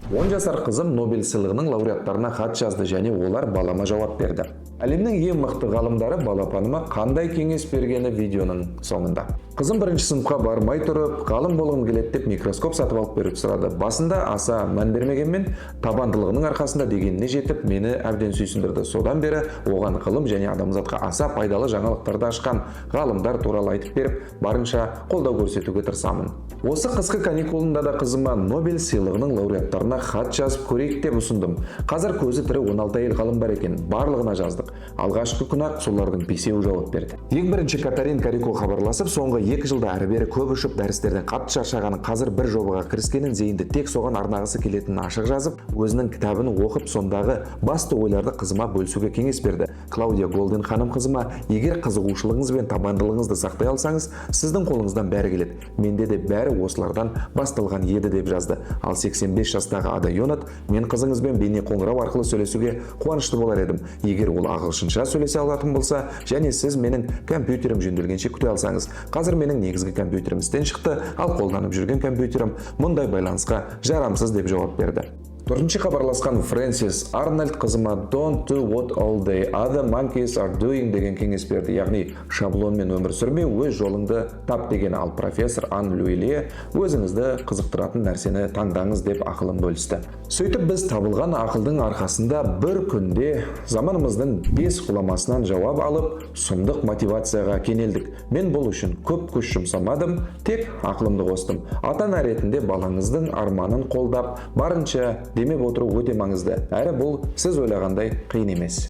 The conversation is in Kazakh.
10 жасар қызым Нобель сыйлығының лауреаттарына хат жазды және олар балама жауап берді. Әлемнің ең мықты ғалымдары балапаныма қандай кеңес бергені видеоның соңында. Қызым бірінші сыныпқа бармай тұрып, ғалым болғым келеді деп микроскоп сатып алып беруді сұрады. Басында аса мән бермегенмен, табандылығының арқасында дегеніне жетіп, мені әбден сүйсіндірді. Содан бері оған ғылым және адамзатқа аса пайдалы жаңалықтарды ашқан ғалымдар туралы айтып беріп, барынша қолдау көрсетуге тырысамын. Осы қысқы каникулында да қызыма Нобель сыйлығының лауреаттарына хат жазып көрейік деп ұсындым. Қазір көзі тірі 16 әйел ғалым бар екен, барлығына жаздық. Алғашқы күні-ақ солардың бесеуі жауап берді. Ең бірінші Катарин Карико хабарласып, соңғы 2 жылда әрі-бері көп ұшып, дәрістерден қатты шаршағанын, қазір бір жобаға кіріскенін, зейінді тек соған арнағысы келетінін ашық жазып, өзінің кітабын оқып, сондағы басты ойларды қызыма бөлісуге кеңес берді. Клаудия Голден ханым қызыма: «Егер қызығушылығыңыз бен табандылығыңызды сақтай алсаңыз, сіздің қолыңыздан бәрі келеді. Менде де бәрі осылардан басталған еді», – деп жазды. Ал 85 жастағы Ада Йонат: «Мен қызыңызбен бейне қоңырау арқылы сөйлесуге қуанышты болар едім, егер ол ағылшынша сөйлесе алатын болса және сіз менің компьютерім жөнделгенше күте алсаңыз. Қазір менің негізгі компьютерім істен шықты, ал қолданып жүрген компьютерім мұндай байланысқа жарамсыз», – деп жауап берді. Төртінші хабарласқан Фрэнсис Арнольд қызыма «Don't do what all the other monkeys are doing» деген кеңес берді, яғни шаблонмен өмір сүрме, өз жолыңды тап деген. Ал профессор Ан Люиле «Өзіңізді қызықтыратын нәрсені таңдаңыз» деп ақылын бөлісті. Сөйтіп, біз табылған ақылдың арқасында бір күнде заманымыздың бес ғұламасынан жауап алып, сұмдық мотивацияға кенелдік. Мен бұл үшін көп күш жұмсамадым, тек ақылымды қостым. Ата ана ретінде балаңыздың арманын қолдап, барынша демеп отыру өте маңызды, әрі бұл сіз ойлағандай қиын емес.